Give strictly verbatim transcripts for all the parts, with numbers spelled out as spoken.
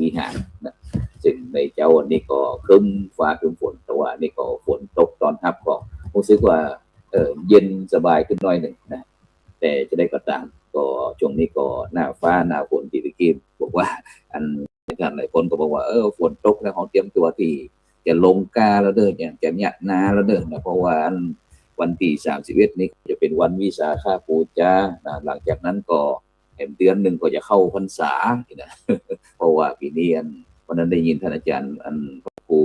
วิหารนะ ซึ่งในเจ๊าวันนี้ก็ครึ้มฟ้าครึ้มฝน แต่ว่านี่ก็ฝนตกต้อนฮับ ก็ฮู้สึกว่า เออ เย็นสบายขึ้นหน้อยนึ่งนะ แต่จะใดก็ต๋าม ก็ช่วงนี้ก็หน้าฟ้าหน้าฝน ตี้ตะกี้บอกว่า อัน ท่านหลายคนก็บอกว่า เออ ฝนตกแล้ว เฮาเตรียมตั๋วตี้จะลงกล้าแล้วเด้อ จะ จะเยียะนาแล้วเด้อนะ เพราะว่าอันวันตี้สามสิบเอ็ดนี่จะเป๋นวันวิสาขบูชานะ หลังจากนั้นก็แหมเดือนนึ่งก็จะเข้าพรรษานี่นะ เพราะว่าปี๋นี้อัน วันนั้นได้ยินท่านอาจารย์ อันพระครู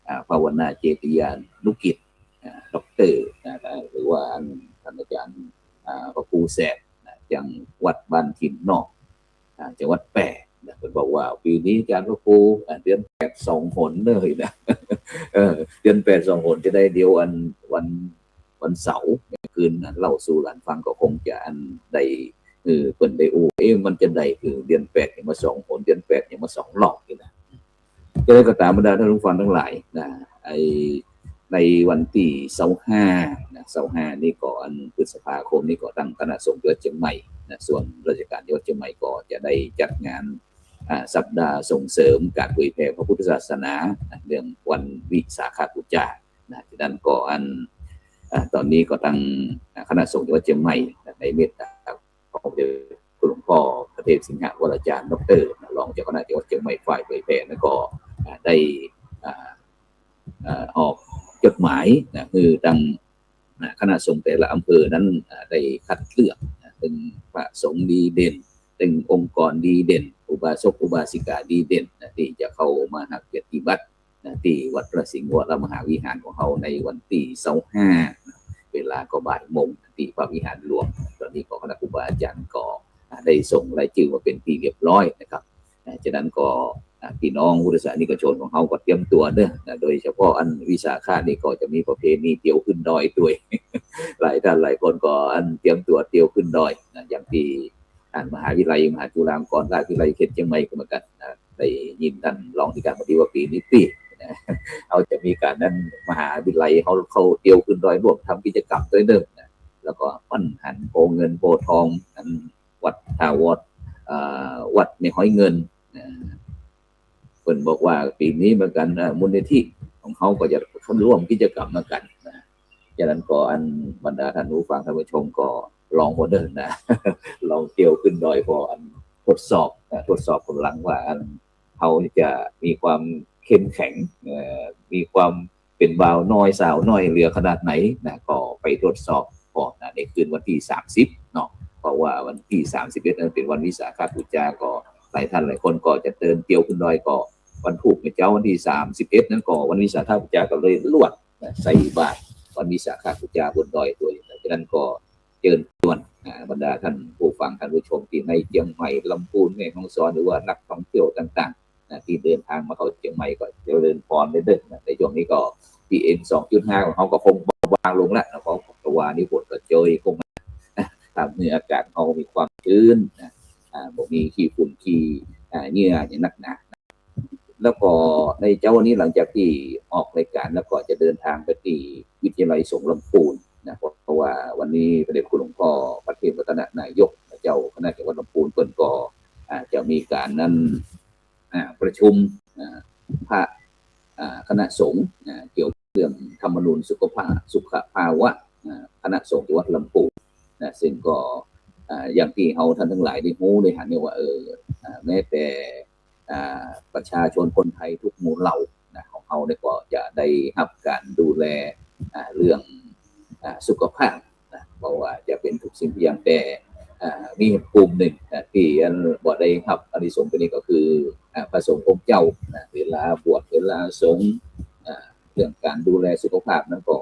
อ่า ภาวนาเจติยานุกิจ อ่า ด็อกเตอร์ นะ หรือว่าอันท่านอาจารย์ อ่า พระครูแสบ นะ จังหวัดบ้านถิ่นนอก อ่า จังหวัดแป้นะ เปิ้นบอกว่าปี๋นี้อาจารย์พระครู อ่า เดือนแปดสองหนเลยนะ เออ เดือนแปดสองหนจะใด เดี๋ยวอันวัน วันเสาร์คืนนะ เล่าสู่หลานฟังก็คงจะอันใด เออ เปิ้นได้อู้ เอ๊ะ มันจะใด คือเดือนแปดยังมาสองหน เดือนแปดยังมาสองรอบนี่นะ จะใดก็ต๋ามบรรดาท่านผู้ฟังตังหลายนะ ไอ้ ในวันตี้ซาวห้านะ ซาวห้านี่ก็อันพฤษภาคมนี่ก็ตั้งคณะสงฆ์จังหวัดเจียงใหม่นะ ส่วนราชการจังหวัดเจียงใหม่ก็จะได้จัดงาน อ่า สัปดาห์ส่งเสริมก๋านเผยแผ่พระพุทธศาสนานะ เรื่องวันวิสาขบูชานะ ฉะนั้นก็อัน อ่า ต๋อนนี้ก็ตัง อ่า คณะสงฆ์จังหวัดเจียงใหม่นะ ในเมตตาของพระเดชคุณหลวงพ่อพระเทพสิงหวราจารย์ ด็อกเตอร์นะ รองเจ้าคณะจังหวัดเจียงใหม่ฝ่ายเผยแผ่นั้นก็ อ่า ได้ อ่า อ่า ออกจดหมายนะ คือตัง นะ คณะสงฆ์แต่ละอำเภอนั้น อ่า ได้คัดเลือกนะ เถิงพระสงฆ์ดีเด่น เถิงองค์กรดีเด่น อุบาสกอุบาสิกาดีเด่นนะ ตี้จะเข้ามาหักปฏิบัตินะ ตี้วัดพระสิงห์วรมหาวิหารของเฮาในวันตี้ซาวห้านะ เวลาก็บ่ายโมงตี้พระวิหารหลวง ต๋อนนี้ก็คณะครูบาอาจารย์ก็ อ่า ได้ส่งรายจื้อมาเป๋นตี้เรียบร้อยนะครับ อ่า ฉะนั้นก็ อ่า พี่น้องพุทธศาสนิกชนของเฮาก็เตรียมตั๋วเน่อนะ โดยเฉพาะอันวิสาขะนี่ก็จะมีประเพณีเตียวขึ้นดอยตวย หลายท่านหลายคนก็อันเตรียมตั๋วเตียวขึ้นดอยนะ อย่างตี้อันมหาวิทยาลัยมหาจุฬาลงกรณราชวิทยาลัยเขตเจียงใหม่ก็เหมือนกั๋นนะ ได้ยินต้านรองธิการบดีว่าปี๋นี้ตี้นะ เฮาจะมีก๋านนั้น มหาวิทยาลัยเฮาเข้าเตียวขึ้นดอยร่วมทำกิจกรรมตวยเน่อนะ แล้วก็ป้อนหันโพเงินโพทอง อัน วัดท่าวัด อ่า วัดแม่ฮ้อยเงิน อ่า เปิ้นบอกว่าปี๋นี้เหมือนกั๋น อ่า มูลนิธิของเฮาก็จะเข้าร่วมกิจกรรมเหมือนกั๋นนะ ฉะนั้นก็อันบรรดาท่านผู้ฟังท่านผู้ชมก็ลองผ่อเน่อนะ ลองเตียวขึ้นดอยผ่ออันทดสอบนะ ทดสอบก๋ำลังว่าอันเฮาจะมีความเข้มแข็ง เอ่อ มีความ เป๋นบ่าวน้อยสาวน้อยเหลือขนาดไหนนะ ก็ไปทดสอบก่อนนะ ในคืนวันตี้สามสิบเนาะ เพราะว่าวันตี้สามสิบเอ็ดนั้นเป๋นวันวิสาขบูชา ก็หลายท่านหลายคนก็จะเตียวขึ้นดอย ก็วันพูกเมื่อเจ๊าวันตี้สามสิบเอ็ดนั้นก็วันวิสาขบูชาก็เลยลวดนะ ใส่บาตรวันวิสาขบูชาบนดอยตวย ฉะนั้นก็เจิญจวน อ่า บรรดาท่านผู้ฟังท่านผู้ชมตี้ในเจียงใหม่ ลำพูน แม่ฮ่องสอน หรือว่านักท่องเที่ยวต่างๆ นะ ตี้เดินทางมาเข้าเจียงใหม่ก็เจริญพรเน่อนะ ในช่วงนี้ก็ พีเอ็มสองจุดห้าของเฮาก็คงเบาบางลงแล้วนะ เพราะว่านี่ฝนก็โจยคงมา ทำหื้ออากาศเฮามีความชื้นนะ อ่า บ่มีขี้ฝุ่นขี้ อ่า เหงื่ออย่างนักหนา แล้วก็ในเจ๊าวันนี้หลังจากตี้ออกรายก๋านแล้วก็จะเดินทางไปตี้วิทยาลัยสงฆ์ลำพูนนะ เพราะว่าวันนี้พระเดชคุณหลวงพ่อพระเทพรัตนนายก เจ้าคณะจังหวัดลำพูนเปิ้นก็ อ่า จะมีก๋านนั้น อ่า ประชุม อ่า พระ อ่า คณะสงฆ์ อ่า เกี่ยวเรื่องธรรมนูญสุขภาพ สุขภาวะ อ่า คณะสงฆ์จังหวัดลำพูนนะ ซึ่งก็ อ่า อย่างตี้เฮาท่านตังหลายได้ฮู้ได้หันเนี่ยว่า เออ อ่า แม้แต่ อ่า ประชาชนคนไทยทุกหมู่เหล่านะ ของเฮาเนี่ยก็จะได้ฮับก๋านดูแล อ่า เรื่อง อ่า สุขภาพนะ เพราะว่าจะเป๋นทุกสิ่งทุกอย่าง แต่ อ่า มีกลุ่มนึ่งนะ ตี้อันบ่ได้ฮับอานิสงส์ตรงนี้ก็คือ อ่า พระสงฆ์องค์เจ้านะ เวลาบวช เวลาสงฆ์ อ่า เรื่องก๋านดูแลสุขภาพนั้นก็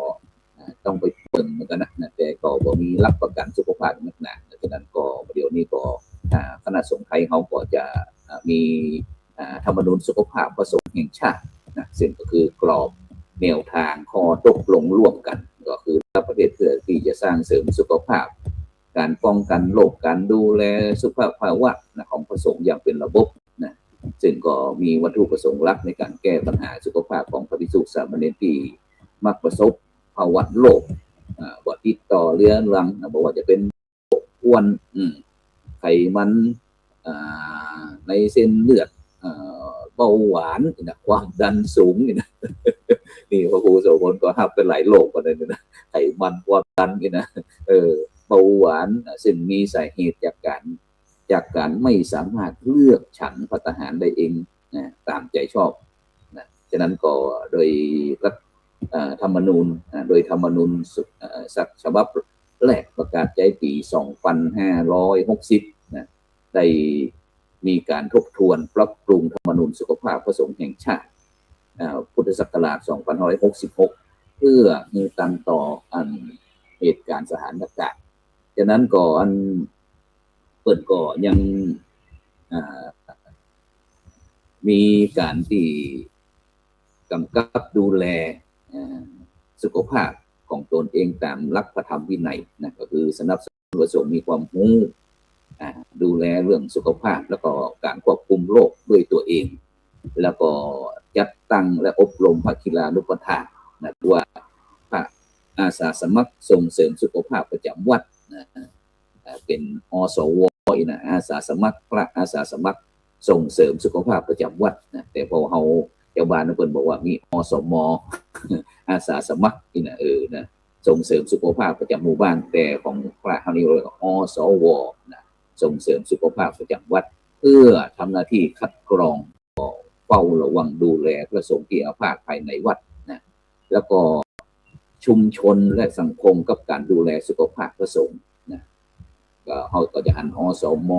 อ่า ต้องไปเปิ่งเหมือนกั๋นนะ นะ แต่ก็บ่มีหลักประกั๋นสุขภาพนักหนา ฉะนั้นก็เดี๋ยวนี้ก็ อ่า คณะสงฆ์ไทยเฮาก็จะ อ่า มี อ่า ธรรมนูญสุขภาพพระสงฆ์แห่งชาตินะ ซึ่งก็คือกรอบแนวตางข้อตกลงร่วมกั๋น ก็คือระหว่างประเทศเพื่อตี้จะสร้างเสริมสุขภาพ ก๋านป้องกั๋นโรค ก๋านดูแลสุขภาวะนะ ของพระสงฆ์อย่างเป๋นระบบนะ ซึ่งก็มีวัตถุประสงค์หลักในก๋านแก้ปัญหาสุขภาพของพระภิกษุสามเณรตี้มักประสบภาวะโรค อ่า บ่ติดต่อเรื้อรังนะ บ่ว่าจะเป๋น อ้วน อืม ไขมัน อ่า ในเส้นเลือด อ่า เบาหวานนี่นะ ความดันสูงนี่นะ นี่พระครูโสภณก็ฮับไปหลายโรคเหมือนกั๋นนี่นะ ไขมัน ความดันนี่นะ เออ เบาหวาน ซึ่งมีสาเหตุจากก๋าน จากก๋านไม่สามารถเลือกฉันภัตตาหารได้เองนะ ต๋ามใจ๋ชอบนะ ฉะนั้นก็โดยรัฐ เอ่อ ธรรมนูญ อ่า โดยธรรมนูญสุ เอ่อ ฉบับแรกประกาศใจ๊ปี๋สองปันห้าร้อยหกสิบนะ ได้มีก๋านทบทวนปรับปรุงธรรมนูญสุขภาพพระสงฆ์แห่งชาติ อ่า พุทธศักราชสองปันห้าร้อยหกสิบหก เพื่อหื้อตันต่ออันเหตุก๋ารณ์สถานการณ์ ฉะนั้นก็อัน เปิ้นก็ยัง อ่า มีก๋านตี้ก๋ำกับดูแล อ่า สุขภาพของตนเองต๋ามหลักพระธรรมวินัยนะ ก็คือสนับสนุนพระสงฆ์มีความฮู้ อ่า ดูแลเรื่องสุขภาพ แล้วก็ก๋านควบคุมโรคด้วยตัวเอง แล้วก็จัดตั้งและอบรมพระกีฬานุปัฏฐากนะ ว่าพระอาสาสมัครส่งเสริมสุขภาพประจ๋ำวัดนะ อ่า เป๋น อสว อี้นะ อาสาสมัคร พระอาสาสมัครส่งเสริมสุขภาพประจ๋ำวัดนะ แต่พอเฮาจาวบ้านเปิ้นบอกว่ามี อสม อาสาสมัครอี้นะ เออ นะ ส่งเสริมสุขภาพประจ๋ำหมู่บ้าน แต่ของพระเฮานี่เรียกว่า อสว นะ ส่งเสริมสุขภาพประจ๋ำวัด เพื่อทำหน้าที่คัดกรอง เฝ้าระวังดูแลพระสงฆ์ตี้อาพาธภายในวัดนะ แล้วก็ชุมชนและสังคมกับก๋านดูแลสุขภาพพระสงฆ์นะ ก็เฮาก็จะหัน อสม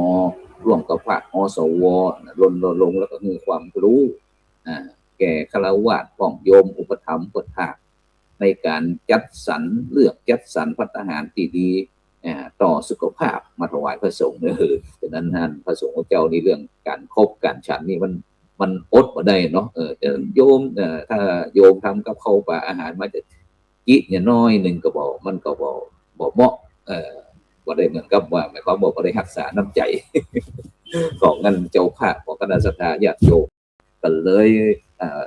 ร่วมกับภาค อสว นะ รณรงค์แล้วก็หื้อความฮู้ อ่า แก่ฆราวาสพ่องโยมอุปัฏฐมภ์อุปัฏฐาก ในก๋านจัดสรร เลือกจัดสรรภัตตาหารตี้ดี อ่า ต่อสุขภาพมาถวายพระสงฆ์ เออ ฉะนั้นหั้นพระสงฆ์เจ้านี่เรื่องก๋านคบก๋านฉันนี่มัน มันอดบ่ได้เนาะ เออ แต่โยม เอ่อ ถ้าโยมทำกับข้าวป๋าอาหารมาจะจิเนี่ยน้อยนึ่งก็บ่ มันก็บ่ บ่เหมาะ เออ บ่ได้เหมือนกับว่า หมายความว่าบ่ได้ฮักษาน้ำใจ๋ของอันเจ้าภาพ ของคณะศรัทธาญาติโยม ก็เลย เอ่อ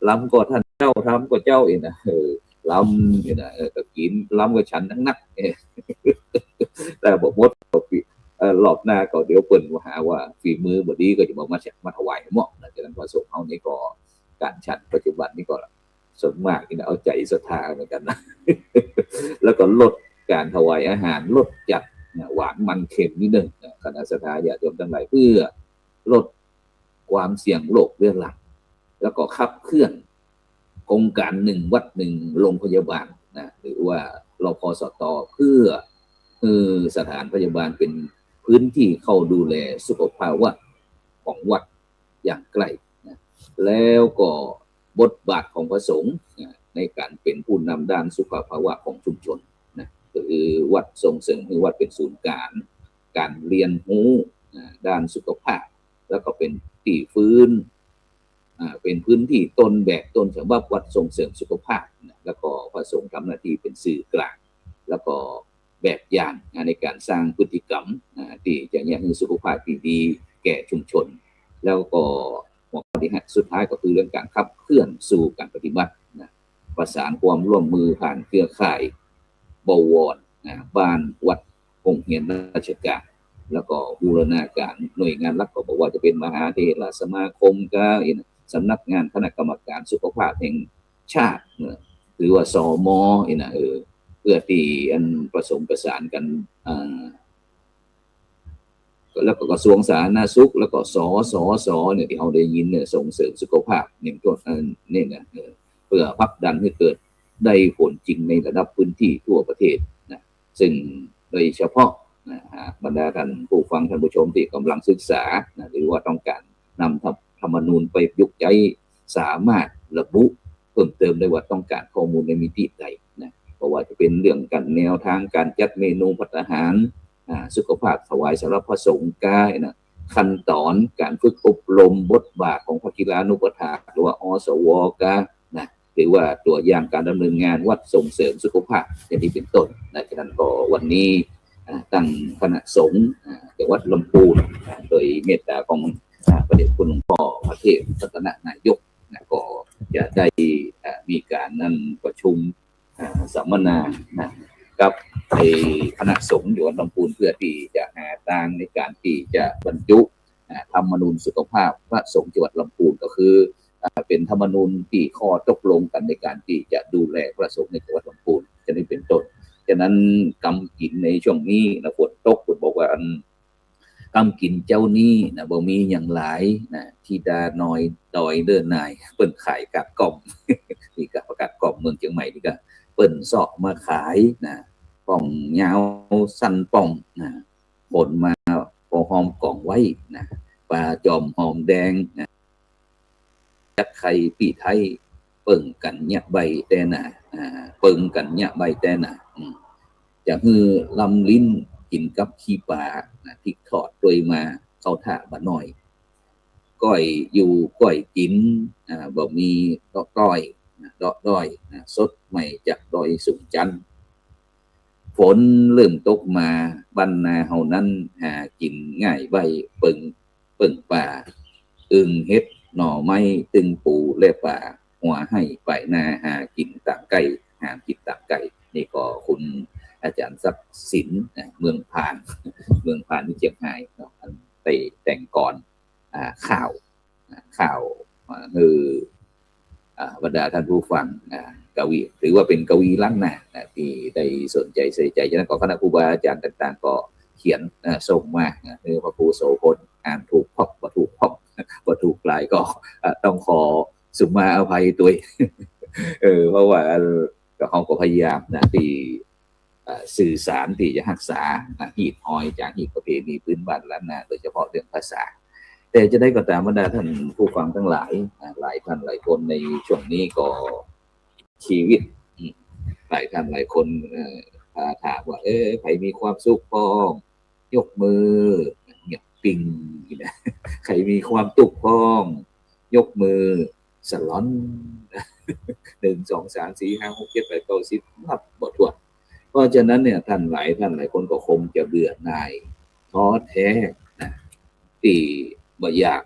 ลำก็ต้านเจ้า ทำก็เจ้าอี้นะ เออ ลำอี้นะ เออ ก็กิ๋น ลำก็ฉันนักๆ เออ แต่บ่หมดก็ปี เอ่อ รอบหน้าก็เดี๋ยวเปิ้นหาว่าฝีมือบ่ดีก็จะบ่มา มาถวายเหมาะนะ ฉะนั้นพระสงฆ์เฮานี่ก็ก๋านฉันปัจจุบันนี่ก็ส่วนมากนี่นะ เอาใจ๋ศรัทธาเหมือนกั๋นนะ แล้วก็ลดก๋านถวายอาหาร ลดจัดนะ หวานมันเค็มนิดนึงนะ คณะศรัทธาญาติโยมตังหลาย เพื่อลดความเสี่ยงโรคเรื้อรัง แล้วก็ขับเคลื่อนโครงก๋านหนึ่งวัดหนึ่งโรงพยาบาลนะ หรือว่า รพสต เพื่อ เอ่อ สถานพยาบาลเป๋นพื้นตี้เข้าดูแลสุขภาวะของวัดอย่างใกล้นะ แล้วก็บทบาทของพระสงฆ์นะ ในก๋านเป๋นผู้นำด้านสุขภาวะของชุมชนนะ ก็คือวัดส่งเสริมหื้อวัดเป๋นศูนย์ก๋าน ก๋านเฮียนฮู้นะ ด้านสุขภาพ แล้วก็เป๋นตี้ฟื้น อ่า เป๋นพื้นตี้ต้นแบบต้นฉบับวัดส่งเสริมสุขภาพนะ แล้วก็พระสงฆ์ทำหน้าตี้เป๋นสื่อกลาง แล้วก็แบบอย่างนะ ในก๋านสร้างพฤติกรรมนะ ตี้จะเยียะหื้อสุขภาพตี้ดีแก่ชุมชน แล้วก็หัวข้อตี้ห้า สุดท้ายก็คือเรื่องก๋านขับเคลื่อนสู่ก๋านปฏิบัตินะ ประสานความร่วมมือผ่านเครือข่าย บวรนะ บ้าน วัด โฮงเฮียนราชการ แล้วก็บูรณาการหน่วยงานรัฐ ก็บ่ว่าจะเป๋นมหาเถรสมาคมกา สำนักงานคณะกรรมการสุขภาพแห่งชาติเนอะ หรือว่า สม นี่นะ เออ เพื่อตี้อันผสมประสานกั๋น อ่า แล้วก็กระทรวงสาธารณสุข แล้วก็ สสส เนี่ย ตี้เฮาได้ยินเนี่ย ส่งเสริมสุขภาพอย่างต้น เอ่อ นี่นะ เออ เพื่อผลักดันให้เกิดได้ผลจริงในระดับพื้นที่ทั่วประเทศนะ ซึ่งโดยเฉพาะนะ หากบรรดาท่านผู้ฟังท่านผู้ชมตี้ก่ำลังศึกษานะ หรือว่าต้องก๋านนำธรรม ธรรมนูญไปประยุกต์ใจ๊ สามารถระบุเพิ่มเติมได้ว่าต้องก๋านข้อมูลในมิติใดนะ บ่ว่าจะเป๋นเรื่องก๋านแนวทางก๋านจัดเมนูภัตตาหาร อ่า สุขภาพถวายสำหรับพระสงฆ์กา นะ ขั้นตอนก๋านฝึกอบรมบทบาทของพระกีฬานุปัฏฐาก หรือว่า อสว กา นะ หรือว่าตั๋วอย่างก๋านดำเนินงานวัดส่งเสริมสุขภาพอย่างนี้เป๋นต้นนะ ฉะนั้นก็วันนี้ อ่า ตังคณะสงฆ์ อ่า จังหวัดลำปูน อ่า โดยเมตตาของ อ่า พระเดชคุณหลวงพ่อพระเทพรัตนนายกนะ ก็จะได้ อ่า มีก๋านนั่นประชุม อ่า สัมมนานะ กับไอ้คณะสงฆ์อยู่วัดลำปูน เพื่อตี้จะหาตางในก๋านตี้จะบรรจุ อ่า ธรรมนูญสุขภาพพระสงฆ์จังหวัดลำพูน ก็คือ อ่า เป๋นธรรมนูญตี้ข้อตกลงกั๋นในก๋านตี้จะดูแลพระสงฆ์ในจังหวัดลำพูน จะได้เป๋นต้น ฉะนั้นกำกิ๋นในช่วงนี้นะ ฝนตก เปิ้นบอกว่าอัน กำกิ๋นเจ้านี้นะ บ่มีหยังหลายนะ ธิดาน้อยดอยเล่อนาย เปิ้นขายกาดก้อม นี่ก็ประกาศก้อมเมืองเจียงใหม่นี่ก็ เปิ้นเซาะมาขายนะ ป่องยาวสั้นป่องนะ ขนมาปอหอมก๋องไว้นะ ปลาจอมหอมแดงนะ จักไข่ปี้ไท้ เปิงกั๋นเยียะใบแต๊หนา อ่า เปิงกั๋นเยียะใบแต๊หนา อืม จะหื้อลำลิ้นกิ๋นกับขี้ป๋านะ พริกทอดตวยมา เข้าท่าบ่าน้อย ก้อยอยู่ก้อยกิ๋น อ่า บ่มีเดาะด้อยนะ เดาะด้อยนะ สดใหม่จากดอยสูงจันทน์ ฝนเริ่มตกมา บ้านนาเฮานั้นหากิ๋นง่ายไว้ เปิง เปิงป่า อึ่งเห็ดหน่อไม้ ตึงปูและป๋า หัวไฮ่ป๋ายนา หากิ๋นต๋ามใก้ หากิ๋นต๋ามใก้ นี่ก็คุณอาจารย์ศักดิ์สินนะ เมืองพาน เมืองพานตี้เจียงฮายเนาะ อันได้แต่งกลอน อ่า ข่าว อ่า ข่าว อ่า หื้อ อ่า บรรดาท่านผู้ฟัง อ่า กวี ถือว่าเป๋นกวีล้านนา อ่า ตี้ได้สนใจ๋ใส่ใจ๋ ฉะนั้นก็คณะครูบาอาจารย์ต่างๆ ก็เขียน อ่า ส่งมา อ่า หื้อพระครูโสภณ อ่านถูกพ่อง บ่ถูกพ่อง บ่ถูกหลายก็ อ่า ต้องขอสุมาอภัยตวย เออ เพราะว่า เอ่อ ก็ เฮาก็พยายามนะ ตี้ อ่า สื่อสารตี้จะฮักษา อ่า ฮีตฮอยจารีตประเพณีพื้นบ้านล้านนา โดยเฉพาะเรื่องภาษา แต่จะใดก็ต๋าม บรรดาท่านผู้ฟังตังหลาย อ่า หลายท่านหลายคนในช่วงนี้ก็ชีวิต อืม หลายท่านหลายคน เอ่อ ถ้าถามว่า เออ ใผมีความสุขพ่อง ยกมือ เงียบปิ้งนะ ใผมีความตุ๊กข์พ่อง ยกมือ สะหลอน หนึ่ง สอง สาม สี่ ห้า หก เจ็ด แปด เก้า สิบ นับบ่ถ้วน เพราะฉะนั้นเนี่ย ท่านหลายท่านหลายคนก็คงจะเบื่อหน่าย ท้อแท้นะ ตี้บ่อยาก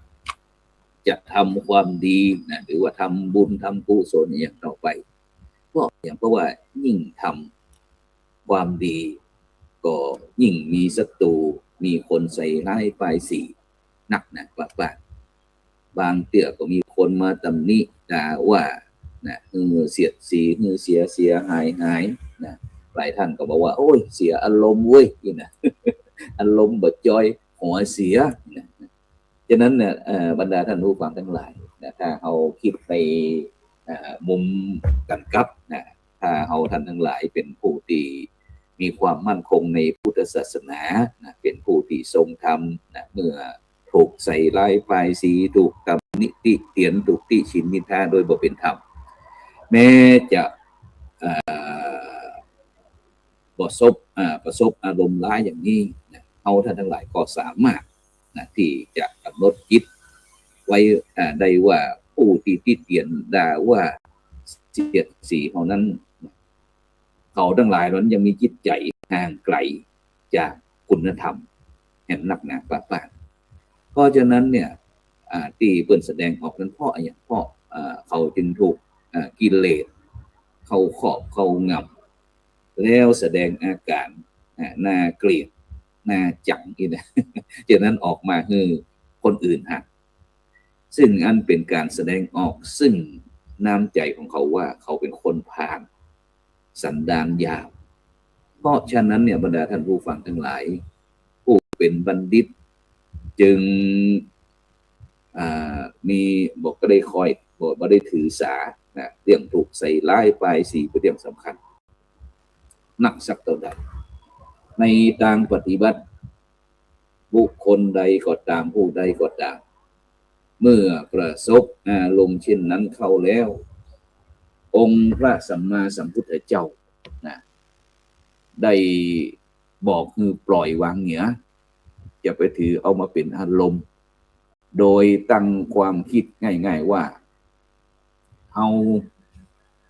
จะทำความดีนะ หรือว่าทำบุญทำกุศลอย่างต่อไป เพราะอย่าง เพราะว่ายิ่งทำความดี ก็ยิ่งมีศัตรู มีคนใส่ร้ายป้ายสีนักนะ ป้าๆ บางเตื้อก็มีคนมาตำหนิด่าว่านะ หื้อเสียดสี หื้อเสียเสียหายหายนะ หลายท่านก็บอกว่า โอ้ย เสียอารมณ์เว้ย นี่นะ อารมณ์บ่จอย หัวเสียนะ ฉะนั้นเนี่ย เอ่อ บรรดาท่านผู้ฟังตังหลายนะ ถ้าเฮาคิดใน เอ่อ มุมกั๋นกลับนะ ถ้าเฮาท่านตังหลายเป๋นผู้ตี้มีความมั่นคงในพุทธศาสนานะ เป๋นผู้ตี้ทรงธรรมนะ เมื่อถูกใส่ร้ายป้ายสี ถูกตำหนิติเตียน ถูกติฉินนินทาโดยบ่เป๋นธรรม แม้จะ เอ่อ ประสบ อ่า ประสบอารมณ์ร้ายอย่างนี้นะ เฮาท่านตังหลายก็สามารถนะ ตี้จะก๋ำหนดจิตไว้ อ่า ได้ว่าผู้ตี้ติเตียนด่าว่าเสียดสีเฮานั้น เขาตังหลายนั้นยังมีจิตใจ๋ห่างไก๋จากคุณธรรมแหมนักหนาปะปาน เพราะฉะนั้นเนี่ย อ่า ตี้เปิ้นแสดงออกนั้นเพราะอะหยัง เพราะ อ่า เขาจึงถูก อ่า กิเลสเข้าครอบเข้างำ แล้วแสดงอาก๋าน อ่า น่าเกลียด น่าจังนี่นะ ฉะนั้นออกมาหื้อคนอื่นหัน ซึ่งอันเป๋นก๋านแสดงออกซึ่งน้ำใจ๋ของเขาว่าเขาเป๋นคนพาล สันดานหยาบ เพราะฉะนั้นเนี่ย บรรดาท่านผู้ฟังตังหลาย ผู้เป๋นบัณฑิตจึง อ่า มี บ่ได้คอย บ่ บ่ได้ถือสานะ เรื่องถูกใส่ร้ายป้ายสีเป๋นเรื่องสำคัญนักสักเต้าใด ในตางปฏิบัติ บุคคลใดก็ต๋าม ผู้ใดก็ต๋าม เมื่อประสบอารมณ์เช่นนั้นเข้าแล้ว องค์พระสัมมาสัมพุทธเจ้านะ ได้บอกหื้อปล่อยวางเหีย จะไปถือเอามาเป๋นอารมณ์ โดยตั้งความกึ๊ดง่ายๆ ว่า เฮา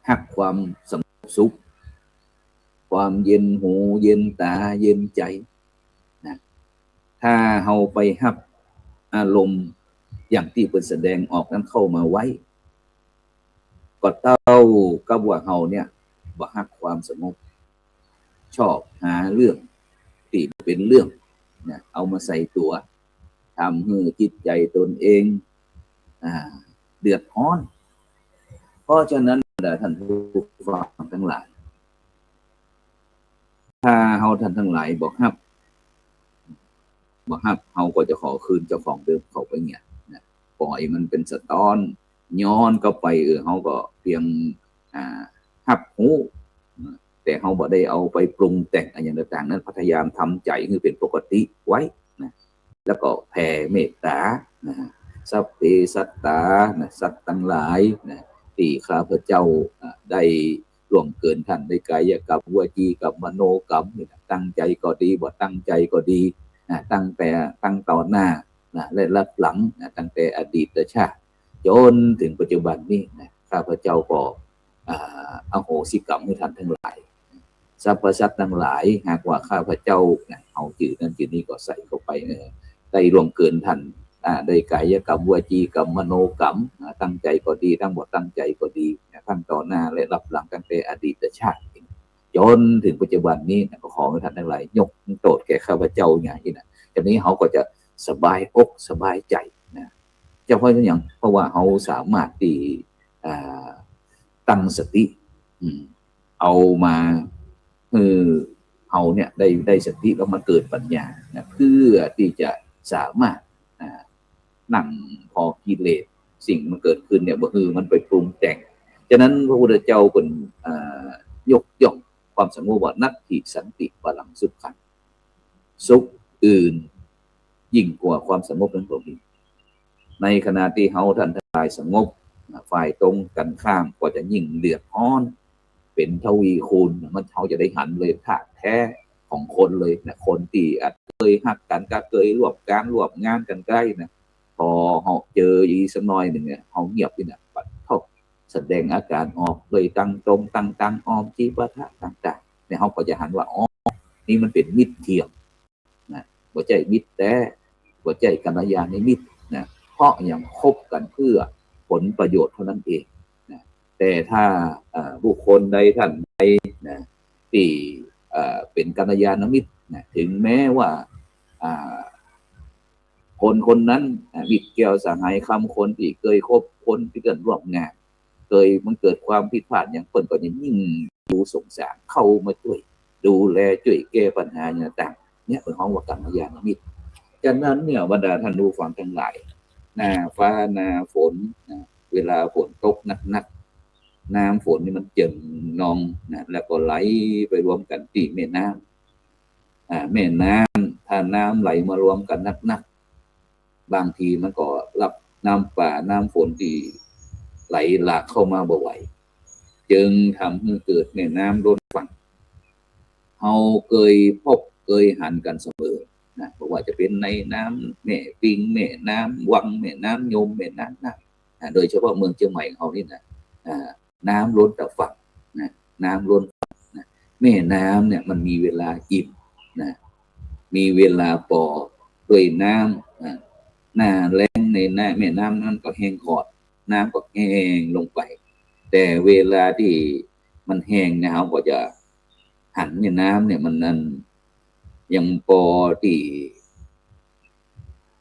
ฮักความสงบสุข ความเย็นหูเย็นต๋าเย็นใจ๋นะ ถ้าเฮาไปฮับอารมณ์อย่างตี้เปิ้นแสดงออกนั้นเข้ามาไว้ ก็เต้ากับว่าเฮาเนี่ยบ่ฮักความสงบ ชอบหาเรื่องตี้บ่เป๋นเรื่องนะ เอามาใส่ตั๋ว ถ ทำหื้อจิตใจ๋ตนเอง อ่า เดือดฮ้อน เพราะฉะนั้น บรรดาท่านผู้ฟังตังหลาย ถ้าเฮาท่านตังหลายบ่ฮับ บ่ฮับ เฮาก็จะขอคืนเจ้าของเดิมเข้าไปเนี่ยนะ ปล่อยมันเป๋นสะต๊อน ย้อนเข้าไป เออ เฮาก็เพียง อ่า ฮับฮู้ แต่เฮาบ่ได้เอาไปปรุงแต่งอะหยังต่างๆ นั้น พยายามทำใจ๋หื้อเป๋นปกติไว้นะ แล้วก็แผ่เมตต๋านะ สัพเพสัตตานะ สัตว์ตังหลายนะ ตี้ข้าพเจ้า อ่า ได้ล่วงเกินต้าน ได้กายกรรม วจีกรรม มโนกรรมนี่นะ ตั้งใจ๋ก็ดี บ่ตั้งใจ๋ก็ดีนะ ตั้งแต่ ตั้งต่อหน้านะ และลับหลังนะ ตั้งแต่อดีตชาติ จ๋นเถิงปัจจุบันนี้นะ ข้าพเจ้าก็ อ่า อโหสิกรรมหื้อต้านตังหลาย สรรพสัตว์ตังหลาย หากว่าข้าพเจ้านะ เอาจื้อนั้นจื้อนี้ก็ใส่เข้าไป เออ ได้ล่วงเกินต้าน อ่า ได้กายกรรม วจีกรรม มโนกรรม อ่า ตั้งใจ๋ก็ดี ตั้งบ่ตั้งใจ๋ก็ดี อ่า ตั้งต่อหน้าและลับหลัง ตั้งแต่อดีตชาติจ๋นเถิงปัจจุบันนี้นะ ก็ขอหื้อต้านตังหลายยกโต้ษแก่ข้าพเจ้าอย่างนี้นะ จานี้เฮาก็จะสบายอกสบายใจ๋นะ เจ้า เพราะหยัง เพราะว่าเฮาสามารถตี้ อ่า ตั้งสติ อืม เอามา คือเฮาเนี่ยได้ ได้สติแล้วมาเกิดปัญญานะ เพื่อตี้จะสามารถ อ่า นั่งผ่อกิเลส สิ่งมันเกิดขึ้นเนี่ย บ่หื้อมันไปปรุงแต่ง ฉะนั้นพระพุทธเจ้าเปิ้น อ่า ยกย่องความสงบว่า นัตถิสันติปรังสุขัง สุขอื่นยิ่งกว่าความสงบนั้นบ่มี ในขณะตี้เฮาท่านตังหลายสงบนะ ฝ่ายตรงกั๋นข้ามก็จะยิ่งเดือดฮ้อน เป๋นทวีคูณนะ มัน เฮาจะได้หันเลยธาตุแท้ของคนเลยนะ คนตี้อาจเกยฮักกั๋น ก็เกยร่วมก๋านร่วมงานกั๋นใก้นะ พอเฮาเจออีกสักหน่อยนึ่งเนี่ย เฮาเงียบนี่นะ ปัดโธ่ แสดงอาก๋านออกเลย ตังตรงตังตัง อ้อม จิปาถะต่างๆ เนี่ย เฮาก็จะหันว่า อ๋อ นี่มันเป๋นมิตรเทียม นะ บ่ใจ้มิตรแต๊ บ่ใจ้กัลยาณมิตรนะ เพราะหยัง คบกั๋นเพื่อผลประโยชน์เท่านั้นเองนะ แต่ถ้า เอ่อ บุคคลใดท่านใดนะ ตี้ เอ่อ เป๋นกัลยาณมิตรนะ ถึงแม้ว่า อ่า คนคนนั้น อ่า มิตรแก้วสหายคำ คนตี้เกยคบ คนตี้เปิ้นร่วมงาน เกย มันเกิดความผิดพลาดหยัง เปิ้นก็ยังยิ่งดูสงสาร เข้ามาจ้วย ดูแลจ้วยแก้ปัญหาอย่างต่างๆ เนี่ยเปิ้นฮ้องว่ากัลยาณมิตร ฉะนั้นเนี่ย บรรดาท่านผู้ฟังตังหลาย หน้าฟ้าหน้าฝนนะ เวลาฝนตกหนักๆ น้ำฝนนี่มันเจิ่งนองนะ แล้วก็ไหลไปรวมกั๋นตี้แม่น้ำ อ่า แม่น้ำ ถ้าน้ำไหลมารวมกั๋นหนักๆ บางทีมันก็รับน้ำป่าน้ำฝนตี้ไหลหลากเข้ามาบ่ไหว จึงทำหื้อเกิดแม่น้ำล้นฝั่ง เฮาเกยพบเกยหันกั๋นเสมอนะ บ่ว่าจะเป๋นในน้ำแม่ปิง แม่น้ำวัง แม่น้ำยม แม่น้ำน่านนะ โดยเฉพาะเมืองเจียงใหม่ของเฮานี่นะ อ่า น้ำล้นแต่ฝั่งนะ น้ำล้นฝั่งนะ แม่น้ำเนี่ยมันมีเวลาอิ่มนะ มีเวลาปอด้วยน้ำนะ หน้าแล้งในหน้าแม่น้ำนั้นก็แห้งขอด น้ำก็แห้งลงไป แต่เวลาตี้มันแห้งเนี่ย เฮาก็จะหันแม่น้ำเนี่ย มันนั่นยังปอตี้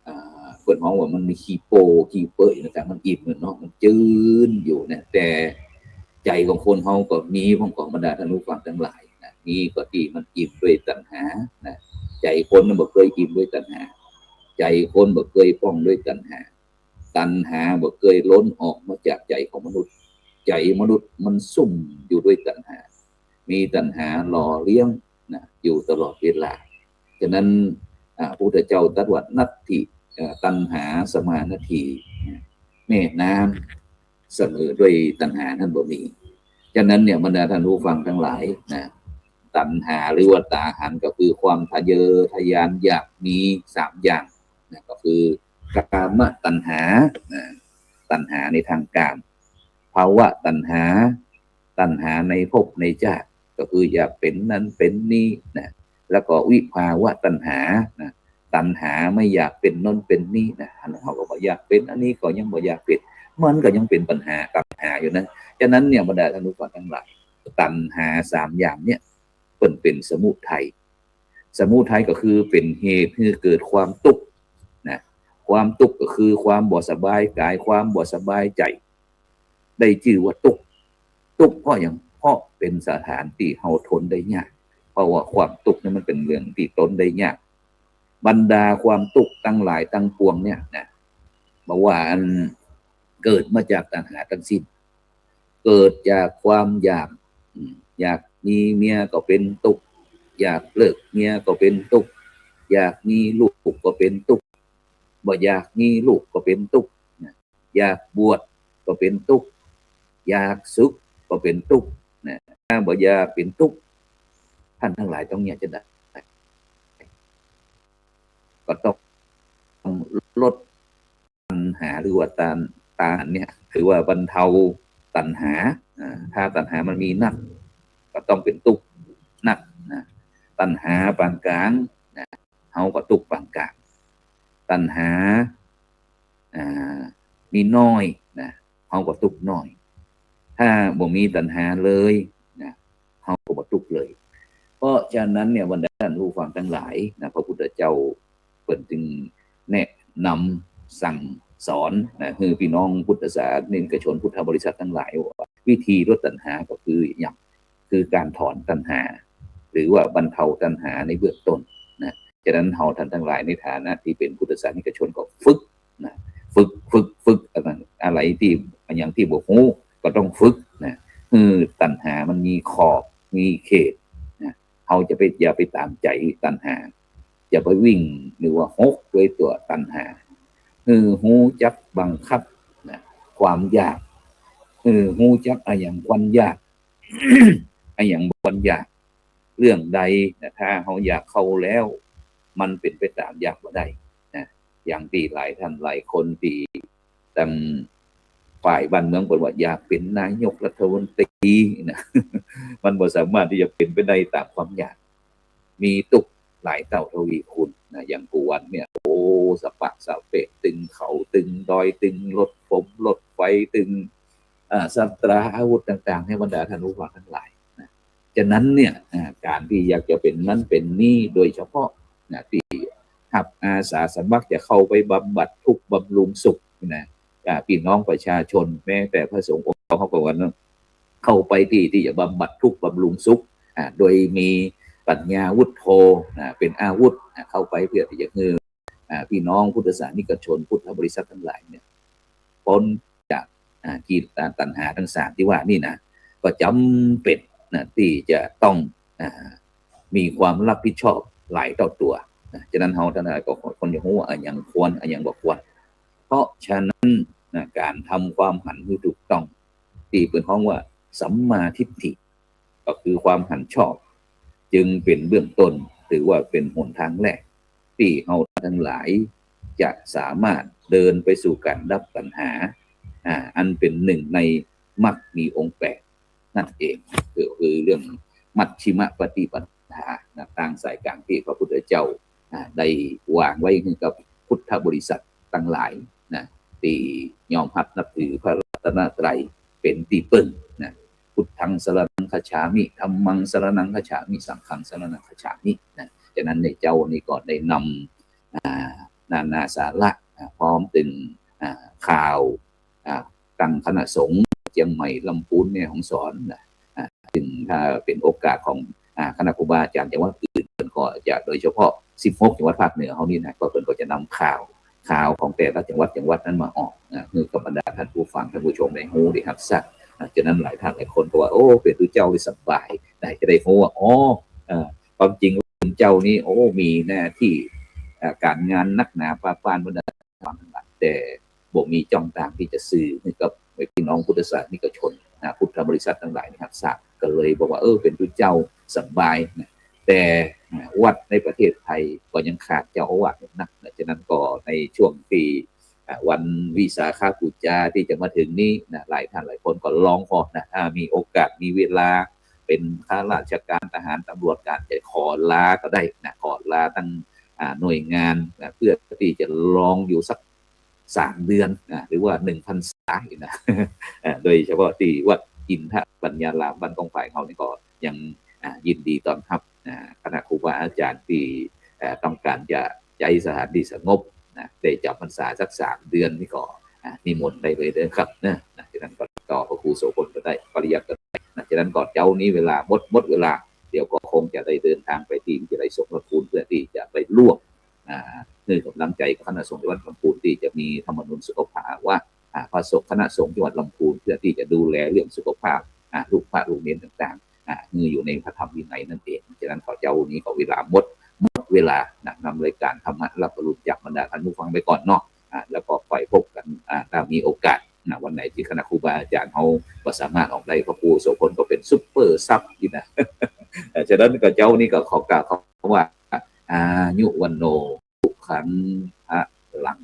อ่า เปิ้นฮ้องว่ามันมีขี้โป้ขี้เปื้อยนะ แต่มันอิ่มเนาะ มันจื้นอยู่นะ แต่ใจ๋ของคนเฮาก็มีพ่อง ของบรรดาท่านผู้ฟังตังหลายนะ มีก็ตี้มันอิ่มด้วยตัณหานะ ใจ๋คนมันบ่เกยอิ่มด้วยตัณหา ใจ๋คนบ่เกยพ่องด้วยตัณหา ตัณหาบ่เกยล้นออกมาจากใจ๋ของมนุษย์ ใจ๋มนุษย์มันซุ่มอยู่ด้วยตัณหา มีตัณหาหล่อเลี้ยงนะ อยู่ตลอดเวลา ฉะนั้น อ่า พระพุทธเจ้าตรัสว่า นัตถิ เอ่อ ตัณหาสมานัตถี แม่น้ำเสมอด้วยตัณหานั้นบ่มี ฉะนั้นเนี่ย บรรดาท่านผู้ฟังตังหลายนะ ตัณหาหรือว่าตาหันก็คือความทะเยอทะยานอยากมีสามอย่างนะ ก็คือ กามตัณหานะ ตัณหาในทางกาม ภวตัณหา ตัณหาในภพในชาติ ก็คืออยากเป๋นนั้นเป๋นนี้นะ แล้วก็วิภวตัณหานะ ตัณหาไม่อยากเป๋นนั้นเป๋นนี้นะ อันนั้นเฮาก็บ่อยากเป๋น อันนี้ก็ยังบ่อยากเป๋น มันก็ยังเป๋นปัญหา ตัณหาอยู่นะ ฉะนั้นเนี่ย บรรดาท่านผู้ฟังตังหลาย ตัณหาสามอย่างเนี่ย เปิ้นเป๋นสมุทัย สมุทัยก็คือเป๋นเหตุหื้อเกิดความตุ๊กข์นะ ความตุ๊กข์ก็คือความบ่สบายก๋าย ความบ่สบายใจ๋ ได้จื้อว่าตุ๊กข์ ตุ๊กข์เพราะหยัง เพราะเป๋นสถานตี้เฮาทนได้ยาก เพราะว่าความตุ๊กข์นี่มันเป๋นเรื่องตี้ทนได้ยาก บรรดาความตุ๊กข์ตังหลายตังปวงเนี่ยนะ บ่ว่าอันเกิดมาจากตัณหาตังสิ้น เกิดจากความอยาก อืม อยากมีเมียก็เป๋นตุ๊กข์ อยากเลิกเมียก็เป๋นตุ๊กข์ อยากมีลูกก็เป๋นตุ๊กข์ บ่อยากมีลูกก็เป๋นตุ๊กข์นะ อยากบวชก็เป๋นตุ๊กข์ อยากสึกก็เป๋นตุ๊กข์นะ ถ้าบ่อยากเป๋นตุ๊กข์ ต้านตังหลายต้องเยียะจาใด ก็ต้องลดตัณหา หรือว่าต้าน ต้านเนี่ย หรือว่าบรรเทาตัณหา อ่า ถ้าตัณหามันมีนัก ก็ต้องเป๋นตุ๊กข์นักนะ ตัณหาปานก๋างนะ เฮาก็ตุ๊กข์ปานก๋าง ตัณหา อ่า มีน้อยนะ เฮาก็ตุ๊กข์น้อย ถ้าบ่มีตัณหาเลยนะ เฮาก็บ่ตุ๊กข์เลย เพราะฉะนั้นเนี่ย บรรดาต้านผู้ฟังตังหลายนะ พระพุทธเจ้าเปิ้นจึงแนะนำสั่งสอนนะ หื้อปี้น้องพุทธศาสนิกชนพุทธบริษัทตังหลายว่า วิธีลดตัณหาก็คือหยัง คือก๋านถอนตัณหา หรือว่าบรรเทาตัณหาในเบื้องต้นนะ ฉะนั้นเฮาต้านตังหลายในฐานะตี้เป๋นพุทธศาสนิกชนก็ฝึกนะ ฝึก ฝึก ฝึก อะหยังตี้ อะหยังตี้บ่ฮู้ก็ต้องฝึกนะ หื้อตัณหามันมีขอบ มีเขตนะ เฮาจะไป อย่าไปต๋ามใจ๋ตัณหา อย่าไปวิ่งหรือว่าหกตวยตั๋วตัณหา หื้อฮู้จักบังคับนะ ความอยาก หื้อฮู้จักอะหยังควรอยาก อะหยังบ่ควรอยาก เรื่องใดนะ ถ้าเฮาอยากเข้าแล้ว มันเป๋นไปต๋ามอยากบ่ได้นะ อย่างตี้หลายต้านหลายคนตี้ตังฝ่ายบ้านเมืองเปิ้นว่าอยากเป๋นนายกรัฐมนตรีนะ มันบ่สามารถตี้จะเป๋นไปได้ต๋ามความอยาก มีตุ๊กข์หลายเต้าทวีคูณนะ อย่างกู้วันเนี่ย โอ้ สะปะสะเปะ ตึงเขาตึงดอย ตึงรถฟงรถไฟ ตึง อ่า สตราอาวุธต่างๆ เนี่ย บรรดาต้านผู้ฟังตังหลายนะ ฉะนั้นเนี่ย อ่า ก๋านตี้อยากจะเป๋นนั้นเป๋นนี้ โดยเฉพาะนะ ตี้ฮับอาสาสมัครจะเข้าไปบำบัดทุกข์บำรุงสุขนะ อ่า ปี้น้องประชาชน แม้แต่พระสงฆ์องค์เฮาก็ว่าเนาะ เข้าไปตี้ ตี้จะบำบัดทุกข์บำรุงสุข อ่า โดยมีปัญญาวุฒโธ อ่า เป๋นอาวุธ อ่า เข้าไปเพื่อตี้จะหื้อ อ่า ปี้น้องพุทธศาสนิกชนพุทธบริษัทตังหลายเนี่ย ป๊นจาก อ่า กิเลสตัณหาตังสามตี้ว่านี่นะ ก็จ๋ำเป๋นนะ ตี้จะต้อง อ่า มีความรับผิดชอบหลายเต้าตั๋วนะ ฉะนั้นเฮาต้านตังหลายก็ควรจะฮู้ว่าอะหยังควร อะหยังบ่ควร เพราะฉะนั้นนะ ก๋านทำความหันหื้อถูกต้อง ตี้เปิ้นฮ้องว่าสัมมาทิฏฐิ ก็คือความหันชอบ จึงเป๋นเบื้องต้น หรือว่าเป๋นหนตางแรก ตี้เฮาตังหลายจะสามารถเดินไปสู่ก๋านดับตัณหา อ่า อันเป๋นหนึ่งในมรรคมีองค์แปดนั่นเอง ก็คือเรื่องมัชฌิมปฏิปทานะ ตางสายก๋างตี้พระพุทธเจ้า อ่า ได้วางไว้หื้อกับพุทธบริษัทตังหลายนะ ตี้ยอมฮับนับถือพระรัตนตรัยเป๋นตี้เปิ้งนะ พุทธังสรณังคัจฉามิ ธัมมังสรณังคัจฉามิ สังฆังสรณังคัจฉามินะ ฉะนั้นในเจ๊านี้ก็ได้นำ อ่า นานาสาระ อ่า พร้อมตึง อ่า ข่าว อ่า ตังคณะสงฆ์เจียงใหม่ ลำพูน แม่ฮ่องสอนนะ อ่า ซึ่งถ้าเป๋นโอกาสของ อ่า คณะครูบาอาจ๋ารย์จังหวัดอื่น เปิ้นก็จะโดยเฉพาะสิบหกจังหวัดภาคเหนือเฮานี่นะ ก็เปิ้นก็จะนำข่าว ข่าวของแต่ละจังหวัด จังหวัดนั้นมาออกนะ หื้อกับบรรดาต้านผู้ฟัง ต้านผู้ชมได้ฮู้ได้ฮับทราบนะ ฉะนั้นหลายต้านหลายคนก็ว่า โอ้ เป๋นตุ๊เจ้านี่สบายนะ จะได้ฮู้ว่า อ๋อ เอ่อ ความจริงเป๋นเจ้านี่ โอ้ มีหน้าตี้ อ่า ก๋านงานนักหนาปาปานบรรดา แต่บ่มีจ้องตางตี้จะสื่อหื้อกับปี้น้องพุทธศาสนิกชนนะ พุทธบริษัทตังหลายนี่ฮับทราบ ก็เลยบอกว่า เออ เป๋นตุ๊เจ้าสบายนะ แต่นะ วัดในประเทศไทยก็ยังขาดเจ้าอาวาสนักนะ ฉะนั้นก็ในช่วงตี้ อ่า วันวิสาขบูชาตี้จะมาเถิงนี้นะ หลายต้านหลายคนก็ฮ้องขอนะ ถ้ามีโอกาสมีเวลา เป๋นข้าราชก๋าน ทหาร ตำรวจ ก๋านจะขอลาก็ได้นะ ขอลาตัง อ่า หน่วยงานนะ เพื่อตี้จะฮ้องอยู่สักสามเดือนนะ หรือว่าหนึ่งพรรษานะ อ่า โดยเฉพาะตี้วัดอินทปัญญารามบ้านก้องฝายเฮานี่ก็ยัง อ่า ยินดีต้อนฮับ อ่า คณะครูบาอาจ๋ารย์ตี้ เอ่อ ต้องก๋านจะใจ๊สถานตี้สงบน นะ ได้จ๋ำพรรษาสักสามเดือนนี่ก็ อ่า นิมนต์ได้เลยเด้อครับเนาะ นะ ฉะนั้นก็ต่อพระครูโสภณก็ได้ ปริยัติก็ได้นะ ฉะนั้นก็เจ๊านี้เวลาหมด หมดเวลา เดี๋ยวก็คงจะได้เดินทางไปตี้วิทยาลัยสงฆ์ลำพูน เพื่อตี้จะไปร่วม อ่า หื้อก๋ำลังใจ๋กับคณะสงฆ์จังหวัดลำพูน ตี้จะมีธรรมนูญสุขภาวะ อ่า พระสงฆ์คณะสงฆ์จังหวัดลำพูน เพื่อตี้จะดูแลเรื่องสุขภาพ อ่า ลูกพระลูกเณรต่างๆ อ่า หื้ออยู่ในพระธรรมวินัยนั่นเอง ฉะนั้นก็เจ๊านี้ก็เวลาหมด หมดเวลานะ นำรายการธรรมะรับอรุณจากบรรดาท่านผู้ฟังไปก่อนเนาะ อ่า แล้วก็ค่อยพบกั๋น อ่า ถ้ามีโอกาสนะ วันไหนตี้คณะครูบาอาจ๋ารย์เฮาบ่สามารถออกได้ พระครูโสภณก็เป๋นซุปเปอร์ซับนี่นะ อ่า ฉะนั้นก็เจ๊านี้ก็ขอกล่าวคำว่า อายุวัณโณ สุขัง พลัง